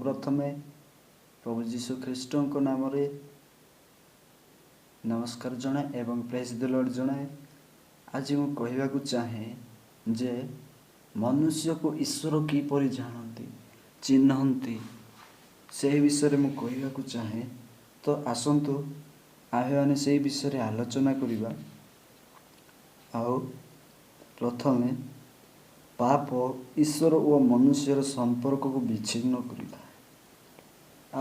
ପ୍ରଥମେ ପ୍ରଭୁ ଯୀଶୁ ଖ୍ରୀଷ୍ଟଙ୍କ ନାମରେ ନମସ୍କାର ଜଣାଏ ଏବଂ ପ୍ରେସ୍ ଦ ଲର୍ଡ଼ ଜଣାଏ। ଆଜି ମୁଁ କହିବାକୁ ଚାହେଁ ଯେ ମନୁଷ୍ୟକୁ ଈଶ୍ୱର କିପରି ଜାଣନ୍ତି, ଚିହ୍ନନ୍ତି, ସେହି ବିଷୟରେ ମୁଁ କହିବାକୁ ଚାହେଁ। ତ ଆସନ୍ତୁ ଆମ୍ଭେମାନେ ସେଇ ବିଷୟରେ ଆଲୋଚନା କରିବା। ଆଉ ପ୍ରଥମେ ପାପ ଈଶ୍ୱର ଓ ମନୁଷ୍ୟର ସମ୍ପର୍କକୁ ବିଚ୍ଛିନ୍ନ କରିଥାଏ।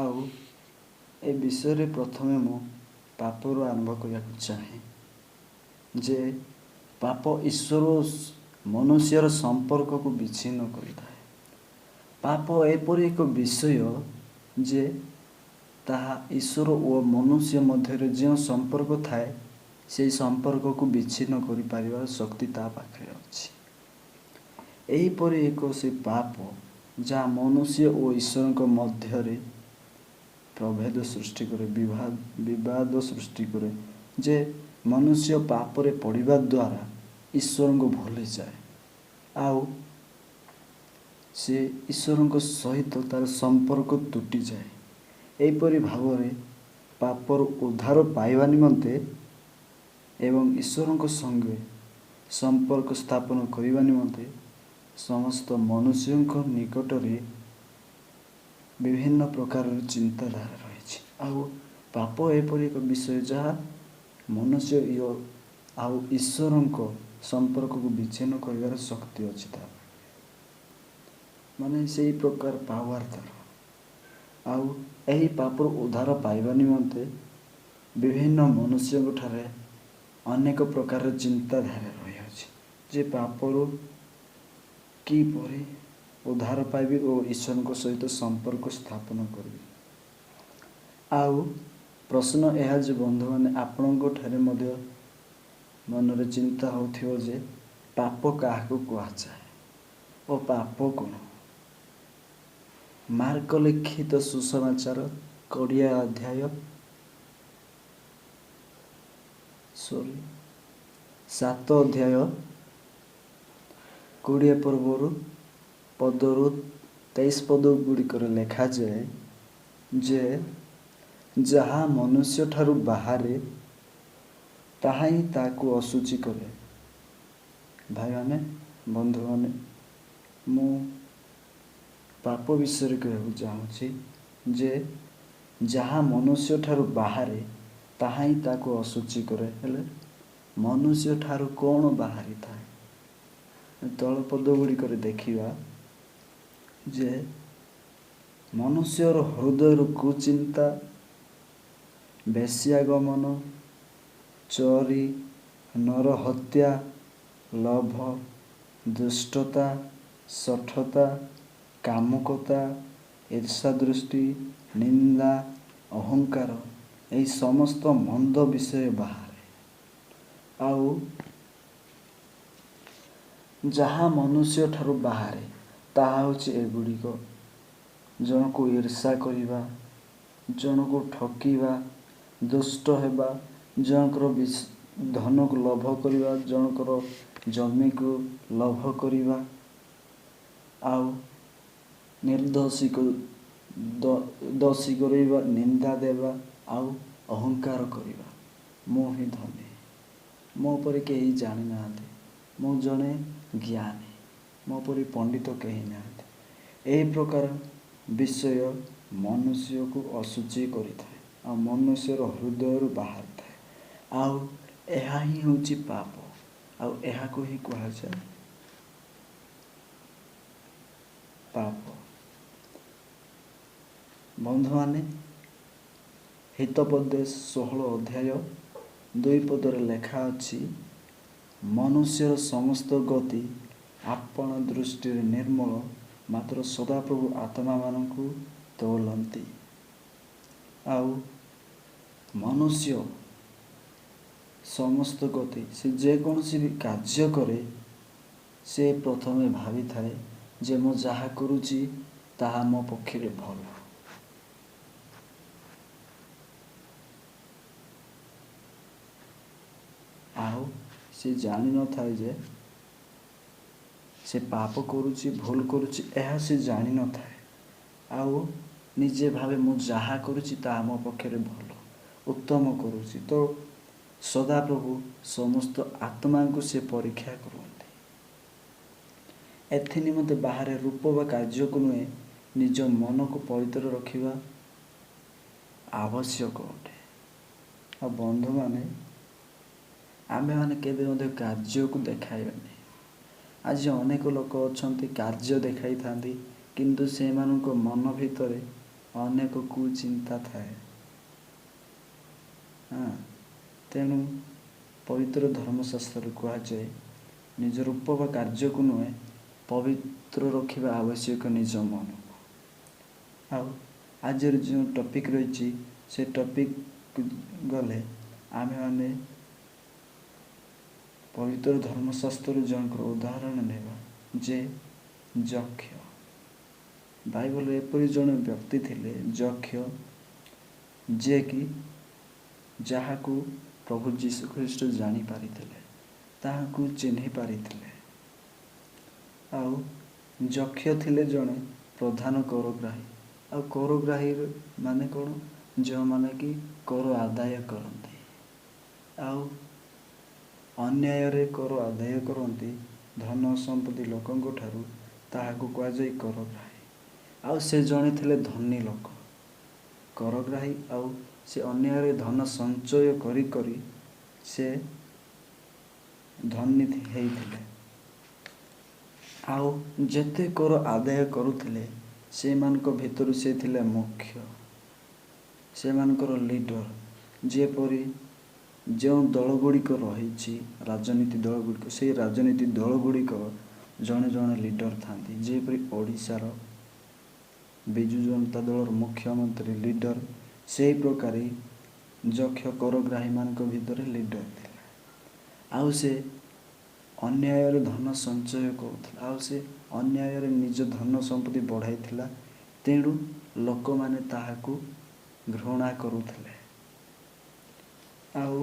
ଆଉ ଏ ବିଷୟରେ ପ୍ରଥମେ ମୁଁ ପାପରୁ ଆରମ୍ଭ କରିବାକୁ ଚାହେଁ ଯେ ପାପ ଈଶ୍ୱର ଓ ମନୁଷ୍ୟର ସମ୍ପର୍କକୁ ବିଚ୍ଛିନ୍ନ କରିଥାଏ। ପାପ ଏପରି ଏକ ବିଷୟ ଯେ ତାହା ଈଶ୍ୱର ଓ ମନୁଷ୍ୟ ମଧ୍ୟରେ ଯେଉଁ ସମ୍ପର୍କ ଥାଏ, ସେହି ସମ୍ପର୍କକୁ ବିଚ୍ଛିନ୍ନ କରିପାରିବାର ଶକ୍ତି ତା ପାଖରେ ଅଛି। ଏହିପରି ଏକ ସେ ପାପ ଯାହା ମନୁଷ୍ୟ ଓ ଈଶ୍ୱରଙ୍କ ମଧ୍ୟରେ ପ୍ରଭେଦ ସୃଷ୍ଟି କରେ, ବିବାଦ ସୃଷ୍ଟି କରେ, ଯେ ମନୁଷ୍ୟ ପାପରେ ପଡ଼ିବା ଦ୍ୱାରା ଈଶ୍ୱରଙ୍କୁ ଭୁଲିଯାଏ ଆଉ ସେ ଈଶ୍ୱରଙ୍କ ସହିତ ତାର ସମ୍ପର୍କ ତୁଟିଯାଏ। ଏହିପରି ଭାବରେ ପାପରୁ ଉଦ୍ଧାର ପାଇବା ନିମନ୍ତେ ଏବଂ ଈଶ୍ୱରଙ୍କ ସଙ୍ଗେ ସମ୍ପର୍କ ସ୍ଥାପନ କରିବା ନିମନ୍ତେ ସମସ୍ତ ମନୁଷ୍ୟଙ୍କ ନିକଟରେ ବିଭିନ୍ନ ପ୍ରକାରର ଚିନ୍ତାଧାରା ରହିଛି। ଆଉ ପାପ ଏପରି ଏକ ବିଷୟ ଯାହା ମନୁଷ୍ୟ ଆଉ ଈଶ୍ୱରଙ୍କ ସମ୍ପର୍କକୁ ବିଚ୍ଛିନ୍ନ କରିବାର ଶକ୍ତି ଅଛି ତା, ମାନେ ସେଇ ପ୍ରକାର ପାୱାର ତାର। ଆଉ ଏହି ପାପରୁ ଉଦ୍ଧାର ପାଇବା ନିମନ୍ତେ ବିଭିନ୍ନ ମନୁଷ୍ୟଙ୍କ ଠାରେ ଅନେକ ପ୍ରକାରର ଚିନ୍ତାଧାରା ରହିଅଛି ଯେ ପାପରୁ କିପରି ଉଦ୍ଧାର ପାଇବି ଓ ଈଶ୍ୱରଙ୍କ ସହିତ ସମ୍ପର୍କ ସ୍ଥାପନ କରିବି। ଆଉ ପ୍ରଶ୍ନ ଏହା ଯେ ବନ୍ଧୁମାନେ, ଆପଣଙ୍କ ଠାରେ ମଧ୍ୟ ମନରେ ଚିନ୍ତା ହେଉଥିବ ଯେ ପାପ କାହାକୁ କୁହାଯାଏ ଓ ପାପ କ'ଣ? ମାର୍କ ଲିଖିତ ସୁସମାଚାର 20 ଅଧ୍ୟାୟ, ସରି, 7 ଅଧ୍ୟାୟ 20 ପଦରୁ 23 ପଦ ଗୁଡ଼ିକରେ ଲେଖାଯାଏ ଯେ ଯାହା ମନୁଷ୍ୟଠାରୁ ବାହାରେ, ତାହା ହିଁ ତାକୁ ଅଶୁଚି କରେ। ଭାଇମାନେ, ବନ୍ଧୁମାନେ, ମୁଁ ପାପ ବିଷୟରେ କହିବାକୁ ଚାହୁଁଛି ଯେ ଯାହା ମନୁଷ୍ୟଠାରୁ ବାହାରେ, ତାହା ହିଁ ତାକୁ ଅଶୁଚି କରେ। ହେଲେ ମନୁଷ୍ୟଠାରୁ କ'ଣ ବାହାରିଥାଏ? ତଳ ପଦ ଗୁଡ଼ିକରେ ଦେଖିବା ଯେ ମନୁଷ୍ୟର ହୃଦୟରୁ କୁଚିନ୍ତା, ବେଶ୍ୟାଗମନ, ଚୋରି, ନରହତ୍ୟା, ଲୋଭ, ଦୁଷ୍ଟତା, ଶଠତା, କାମୁକତା, ଈର୍ଷାଦୃଷ୍ଟି, ନିନ୍ଦା, ଅହଙ୍କାର, ଏହି ସମସ୍ତ ମନ୍ଦ ବିଷୟ ବାହାରେ। ଆଉ ଯାହା ମନୁଷ୍ୟଠାରୁ ବାହାରେ, ତାହା ହେଉଛି ଏଗୁଡ଼ିକ: ଜଣକୁ ଈର୍ଷା କରିବା, ଜଣକୁ ଠକିବା, ଦୁଷ୍ଟ ହେବା, ଜଣଙ୍କର ଧନକୁ ଲୋଭ କରିବା, ଜଣଙ୍କର ଜମିକୁ ଲୋଭ କରିବା, ଆଉ ନିର୍ଦ୍ଦୋଷୀକୁ ଦୋଷୀ କରିବା, ନିନ୍ଦା ଦେବା ଆଉ ଅହଙ୍କାର କରିବା। ମୁଁ ହିଁ ଧନୀ, ମୋ ପରି କେହି ଜାଣିନାହାନ୍ତି, ମୁଁ ଜଣେ ଜ୍ଞାନୀ, ମୋ ପରି ପଣ୍ଡିତ କେହି ନାହାନ୍ତି। ଏହି ପ୍ରକାର ବିଷୟ ମନୁଷ୍ୟକୁ ଅଶୁଚି କରିଥାଏ ଆଉ ମନୁଷ୍ୟର ହୃଦୟରୁ ବାହାରିଥାଏ। ଆଉ ଏହା ହିଁ ହେଉଛି ପାପ, ଆଉ ଏହାକୁ ହିଁ କୁହାଯାଏ ପାପ। ବନ୍ଧୁମାନେ, ହିତୋପଦେଶ 16 ଅଧ୍ୟାୟ 2 ପଦରେ ଲେଖା ଅଛି, ମନୁଷ୍ୟର ସମସ୍ତ ଗତି ଆପଣା ଦୃଷ୍ଟିରେ ନିର୍ମଳ, ମାତ୍ର ସଦାପ୍ରଭୁ ଆତ୍ମାମାନଙ୍କୁ ତୋଲନ୍ତି। ଆଉ ମନୁଷ୍ୟ ସମସ୍ତ ଗତି, ସେ ଯେକୌଣସି ବି କାର୍ଯ୍ୟ କରେ, ସେ ପ୍ରଥମେ ଭାବିଥାଏ ଯେ ମୁଁ ଯାହା କରୁଛି ତାହା ମୋ ପକ୍ଷରେ ଭଲ। ଆଉ ସେ ଜାଣିନଥାଏ ଯେ ସେ ପାପ କରୁଛି, ଭୁଲ କରୁଛି, ଏହା ସେ ଜାଣିନଥାଏ। ଆଉ ନିଜେ ଭାବେ ମୁଁ ଯାହା କରୁଛି ତାହା ମୋ ପକ୍ଷରେ ଭଲ, ଉତ୍ତମ କରୁଛି। ତ ସଦାପ୍ରଭୁ ସମସ୍ତ ଆତ୍ମାଙ୍କୁ ସେ ପରୀକ୍ଷା କରନ୍ତି। ଏଥି ନିମନ୍ତେ ବାହାରେ ରୂପ ବା କାର୍ଯ୍ୟକୁ ନୁହେଁ, ନିଜ ମନକୁ ପବିତ୍ର ରଖିବା ଆବଶ୍ୟକ ଅଟେ। ଆଉ ବନ୍ଧୁମାନେ, ଆମ୍ଭେମାନେ କେବେ ମଧ୍ୟ କାର୍ଯ୍ୟକୁ ଦେଖାଇବାନି। ଆଜି ଅନେକ ଲୋକ ଅଛନ୍ତି, କାର୍ଯ୍ୟ ଦେଖାଇଥାନ୍ତି, କିନ୍ତୁ ସେମାନଙ୍କ ମନ ଭିତରେ ଅନେକ କୁଚିନ୍ତା ଥାଏ। ହଁ, ତେଣୁ ପବିତ୍ର ଧର୍ମଶାସ୍ତ୍ରରେ କୁହାଯାଏ, ନିଜ ରୂପ ବା କାର୍ଯ୍ୟକୁ ନୁହେଁ, ପବିତ୍ର ରଖିବା ଆବଶ୍ୟକ ନିଜ ମନକୁ। ଆଉ ଆଜିର ଯେଉଁ ଟପିକ୍ ରହିଛି, ସେ ଟପିକ୍ ଗଲେ ଆମ୍ଭେମାନେ ପବିତ୍ର ଧର୍ମଶାସ୍ତ୍ରରୁ ଜଣଙ୍କର ଉଦାହରଣ ନେବା ଯେ ଯକ୍ଷ। ବାଇବଲରେ ଏପରି ଜଣେ ବ୍ୟକ୍ତି ଥିଲେ ଯକ୍ଷ, ଯିଏକି ଯାହାକୁ ପ୍ରଭୁ ଯୀଶୁଖ୍ରୀଷ୍ଟ ଜାଣିପାରିଥିଲେ, ତାହାକୁ ଚିହ୍ନି ପାରିଥିଲେ। ଆଉ ଯକ୍ଷ ଥିଲେ ଜଣେ ପ୍ରଧାନ କରଗ୍ରାହୀ। ଆଉ କରଗ୍ରାହୀ ମାନେ କ'ଣ? ଯେଉଁମାନେ କି କର ଆଦାୟ କରନ୍ତି ଆଉ ଅନ୍ୟାୟରେ କର ଆଦାୟ କରନ୍ତି ଧନ ସମ୍ପତ୍ତି ଲୋକଙ୍କ ଠାରୁ, ତାହାକୁ କୁହାଯାଏ କରଗ୍ରାହୀ। ଆଉ ସେ ଜଣେ ଥିଲେ ଧନୀ ଲୋକ, କରଗ୍ରାହୀ। ଆଉ ସେ ଅନ୍ୟାୟରେ ଧନ ସଞ୍ଚୟ କରି କରି ସେ ଧନୀ ହେଇଥିଲେ। ଆଉ ଯେତେ କର ଆଦାୟ କରୁଥିଲେ, ସେମାନଙ୍କ ଭିତରୁ ସେ ଥିଲେ ମୁଖ୍ୟ, ସେମାନଙ୍କର ଲିଡର। ଯେପରି ଯେଉଁ ଦଳ ଗୁଡ଼ିକ ରହିଛି, ରାଜନୀତି ଦଳ ଗୁଡ଼ିକ, ସେଇ ରାଜନୀତି ଦଳ ଗୁଡ଼ିକ ଜଣେ ଜଣେ ଲିଡର ଥାନ୍ତି। ଯେପରି ଓଡ଼ିଶାର ବିଜୁ ଜନତା ଦଳର ମୁଖ୍ୟମନ୍ତ୍ରୀ ଲିଡର, ସେହି ପ୍ରକାରେ ଯକ୍ଷ କରଗ୍ରାହୀମାନଙ୍କ ଭିତରେ ଲିଡର ଥିଲା। ଆଉ ସେ ଅନ୍ୟାୟରେ ଧନ ସଞ୍ଚୟ କରୁଥିଲା, ଆଉ ସେ ଅନ୍ୟାୟରେ ନିଜ ଧନ ସମ୍ପତ୍ତି ବଢ଼ାଇଥିଲା। ତେଣୁ ଲୋକମାନେ ତାହାକୁ ଘୃଣା କରୁଥିଲେ। ଆଉ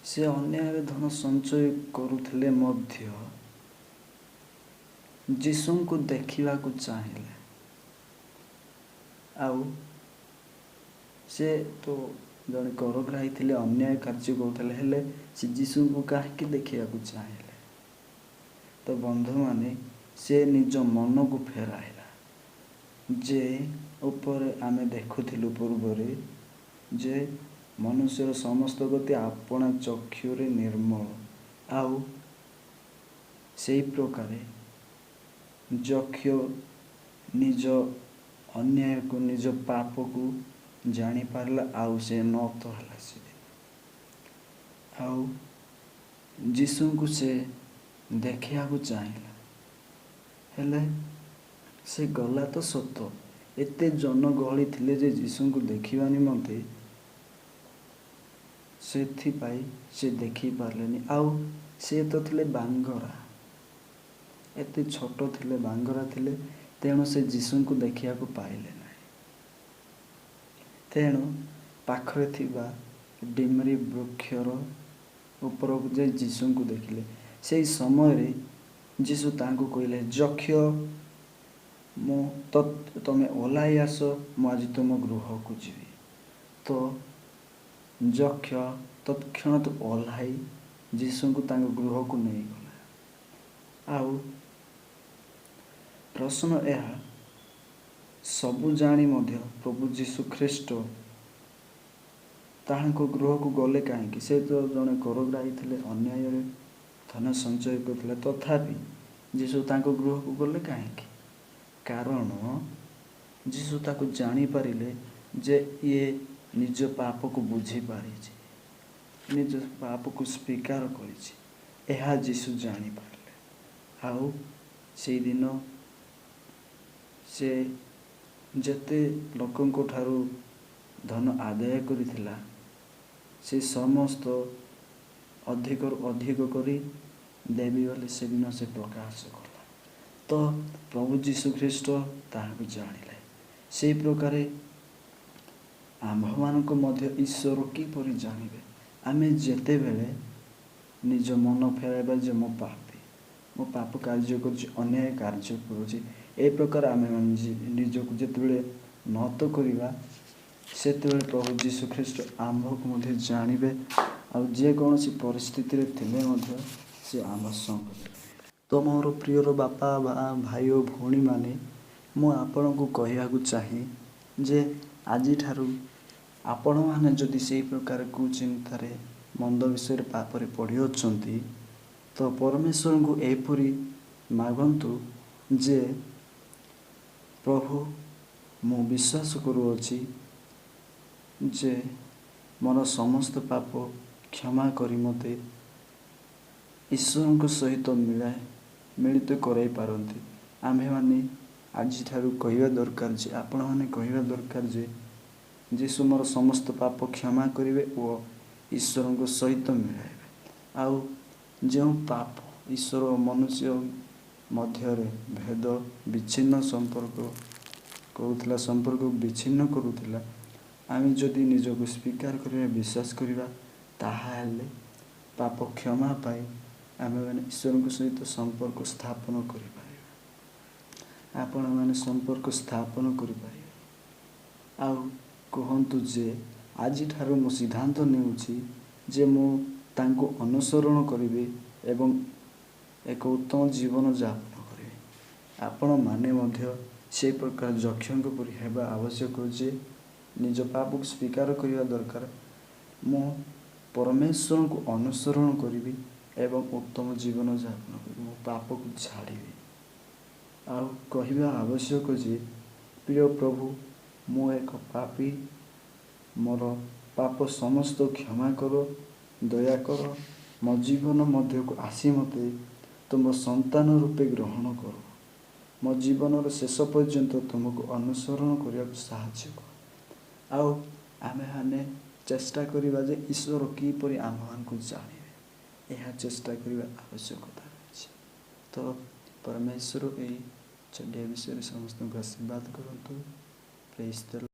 ସେ ଅନ୍ୟାୟରେ ଧନ ସଞ୍ଚୟ କରୁଥିଲେ ମଧ୍ୟ ଯୀଶୁଙ୍କୁ ଦେଖିବାକୁ ଚାହିଁଲେ। ଆଉ ସେ ତ ଜଣେ କରଗ୍ରାହୀ ଥିଲେ, ଅନ୍ୟାୟ କାର୍ଯ୍ୟ କରୁଥିଲେ, ହେଲେ ସେ ଯୀଶୁଙ୍କୁ କାହିଁକି ଦେଖିବାକୁ ଚାହିଁଲେ? ତ ବନ୍ଧୁମାନେ, ସେ ନିଜ ମନକୁ ଫେରାଇଲା। ଯେ ଉପରେ ଆମେ ଦେଖୁଥିଲୁ ପୂର୍ବରେ ଯେ ମନୁଷ୍ୟର ସମସ୍ତ ଗତି ଆପଣା ଚକ୍ଷୁରେ ନିର୍ମଳ। ଆଉ ସେଇ ପ୍ରକାରେ ଯକ୍ଷ ନିଜ ଅନ୍ୟାୟକୁ, ନିଜ ପାପକୁ ଜାଣିପାରିଲା ଆଉ ସେ ନତ ହେଲା ସେଦିନ। ଆଉ ଯୀଶୁଙ୍କୁ ସେ ଦେଖିବାକୁ ଚାହିଁଲା। ହେଲେ ସେ ଗଲା ତ ସତ, ଏତେ ଜନଗହଳି ଥିଲେ ଯେ ଯୀଶୁଙ୍କୁ ଦେଖିବା ନିମନ୍ତେ, ସେଥିପାଇଁ ସେ ଦେଖିପାରିଲେନି। ଆଉ ସେ ତ ଥିଲେ ବାଙ୍ଗରା, ଏତେ ଛୋଟ ଥିଲେ, ବାଙ୍ଗରା ଥିଲେ, ତେଣୁ ସେ ଯୀଶୁଙ୍କୁ ଦେଖିବାକୁ ପାଇଲେ ନାହିଁ। ତେଣୁ ପାଖରେ ଥିବା ଡିମ୍ରି ବୃକ୍ଷର ଉପରକୁ ଯାଇ ଯୀଶୁଙ୍କୁ ଦେଖିଲେ। ସେଇ ସମୟରେ ଯୀଶୁ ତାଙ୍କୁ କହିଲେ, ଯକ୍ଷ, ମୁଁ ତ ତମେ ଓହ୍ଲାଇ ଆସ, ମୁଁ ଆଜି ତୁମ ଗୃହକୁ ଯିବି। ତ ଯକ୍ଷ ତତ୍କ୍ଷଣାତ୍ ଓହ୍ଲାଇ ଯୀଶୁଙ୍କୁ ତାଙ୍କ ଗୃହକୁ ନେଇଗଲା। ଆଉ ପ୍ରଶ୍ନ ଏହା, ସବୁ ଜାଣି ମଧ୍ୟ ପ୍ରଭୁ ଯୀଶୁ ଖ୍ରୀଷ୍ଟ ତାହାଙ୍କ ଗୃହକୁ ଗଲେ କାହିଁକି? ସେ ତ ଜଣେ କରଗ୍ରାହୀ ଥିଲେ, ଅନ୍ୟାୟରେ ଧନ ସଞ୍ଚୟ କରୁଥିଲେ, ତଥାପି ଯୀଶୁ ତାଙ୍କ ଗୃହକୁ ଗଲେ କାହିଁକି? କାରଣ ଯୀଶୁ ତାକୁ ଜାଣିପାରିଲେ ଯେ ଇଏ ନିଜ ପାପକୁ ବୁଝିପାରିଛି, ନିଜ ପାପକୁ ସ୍ୱୀକାର କରିଛି। ଏହା ଯୀଶୁ ଜାଣିପାରିଲେ। ଆଉ ସେଇଦିନ ସେ ଯେତେ ଲୋକଙ୍କ ଠାରୁ ଧନ ଆଦାୟ କରିଥିଲା, ସେ ସମସ୍ତ ଅଧିକରୁ ଅଧିକ କରି ଦେବି ବୋଲି ସେଦିନ ସେ ପ୍ରକାଶ କଲା। ତ ପ୍ରଭୁ ଯୀଶୁ ଖ୍ରୀଷ୍ଟ ତାହାକୁ ଜାଣିଲେ। ସେଇ ପ୍ରକାରେ ଆମ୍ଭମାନଙ୍କୁ ମଧ୍ୟ ଈଶ୍ୱର କିପରି ଜାଣିବେ? ଆମେ ଯେତେବେଳେ ନିଜ ମନ ଫେରାଇବା ଯେ ମୁଁ ପାପୀ, ମୁଁ ପାପ କାର୍ଯ୍ୟ କରୁଛି, ଅନ୍ୟାୟ କାର୍ଯ୍ୟ କରୁଛି, ଏ ପ୍ରକାର ଆମେମାନେ ନିଜକୁ ଯେତେବେଳେ ନତ କରିବା, ସେତେବେଳେ ପ୍ରଭୁ ଯୀଶୁଖ୍ରୀଷ୍ଟ ଆମ୍ଭକୁ ମଧ୍ୟ ଜାଣିବେ, ଆଉ ଯେକୌଣସି ପରିସ୍ଥିତିରେ ଥିଲେ ମଧ୍ୟ ସେ ଆମ ସଙ୍ଗରେ। ତ ମୋର ପ୍ରିୟର ବାପା ବା ଭାଇ ଓ ଭଉଣୀମାନେ, ମୁଁ ଆପଣଙ୍କୁ କହିବାକୁ ଚାହେଁ ଯେ ଆଜିଠାରୁ ଆପଣମାନେ ଯଦି ସେଇ ପ୍ରକାର କୁଚିନ୍ତାରେ, ମନ୍ଦ ବିଷୟରେ, ପାପରେ ପଡ଼ିଅଛନ୍ତି, ତ ପରମେଶ୍ୱରଙ୍କୁ ଏପରି ମାଗନ୍ତୁ ଯେ ପ୍ରଭୁ, ମୁଁ ବିଶ୍ୱାସ କରୁଅଛି ଯେ ମୋର ସମସ୍ତ ପାପ କ୍ଷମା କରି ମୋତେ ଈଶ୍ୱରଙ୍କ ସହିତ ମିଳିତ କରାଇ ପାରନ୍ତି। ଆମ୍ଭେମାନେ ଆଜିଠାରୁ କହିବା ଦରକାର ଯେ, ଆପଣମାନେ କହିବା ଦରକାର ଯେ ଯୀଶୁ ମୋର ସମସ୍ତ ପାପ କ୍ଷମା କରିବେ ଓ ଈଶ୍ୱରଙ୍କ ସହିତ ମିଳାଇବେ। ଆଉ ଯେଉଁ ପାପ ଈଶ୍ୱର ଓ ମନୁଷ୍ୟ ମଧ୍ୟରେ ଭେଦ ବିଚ୍ଛିନ୍ନ ସମ୍ପର୍କ କରୁଥିଲା, ସମ୍ପର୍କ ବିଚ୍ଛିନ୍ନ କରୁଥିଲା, ଆମେ ଯଦି ନିଜକୁ ସ୍ୱୀକାର କରିବା, ବିଶ୍ୱାସ କରିବା, ତାହାହେଲେ ପାପ କ୍ଷମା ପାଇ ଆମେମାନେ ଈଶ୍ୱରଙ୍କ ସହିତ ସମ୍ପର୍କ ସ୍ଥାପନ କରିପାରିବା। ଆପଣମାନେ ସମ୍ପର୍କ ସ୍ଥାପନ କରିପାରିବେ ଆଉ କୁହନ୍ତୁ ଯେ ଆଜିଠାରୁ ମୁଁ ସିଦ୍ଧାନ୍ତ ନେଉଛି ଯେ ମୁଁ ତାଙ୍କୁ ଅନୁସରଣ କରିବି ଏବଂ ଏକ ଉତ୍ତମ ଜୀବନ ଯାପନ କରିବି। ଆପଣମାନେ ମଧ୍ୟ ସେଇ ପ୍ରକାର ଯକ୍ଷଙ୍କ ପରି ହେବା ଆବଶ୍ୟକ ଯେ ନିଜ ପାପକୁ ସ୍ୱୀକାର କରିବା ଦରକାର। ମୁଁ ପରମେଶ୍ୱରଙ୍କୁ ଅନୁସରଣ କରିବି ଏବଂ ଉତ୍ତମ ଜୀବନ ଯାପନ କରିବି, ମୁଁ ପାପକୁ ଛାଡ଼ିବି। ଆଉ କହିବା ଆବଶ୍ୟକ ଯେ ପ୍ରିୟ ପ୍ରଭୁ, ମୁଁ ଏକ ପାପୀ, ମୋର ପାପ ସମସ୍ତ କ୍ଷମା କର, ଦୟା କର, ମୋ ଜୀବନ ମଧ୍ୟକୁ ଆସି ମୋତେ ତୁମ ସନ୍ତାନ ରୂପେ ଗ୍ରହଣ କର, ମୋ ଜୀବନର ଶେଷ ପର୍ଯ୍ୟନ୍ତ ତୁମକୁ ଅନୁସରଣ କରିବାକୁ ସାହାଯ୍ୟ କର। ଆଉ ଆମେମାନେ ଚେଷ୍ଟା କରିବା ଯେ ଈଶ୍ୱର କିପରି ଆମମାନଙ୍କୁ ଜାଣିବେ, ଏହା ଚେଷ୍ଟା କରିବା ଆବଶ୍ୟକତା ରହିଛି। ତ ପରମେଶ୍ୱର ଏଇ ଛୋଟିଆ ବିଷୟରେ ସମସ୍ତଙ୍କୁ ଆଶୀର୍ବାଦ କରନ୍ତୁ। ପ୍ରେଜ୍।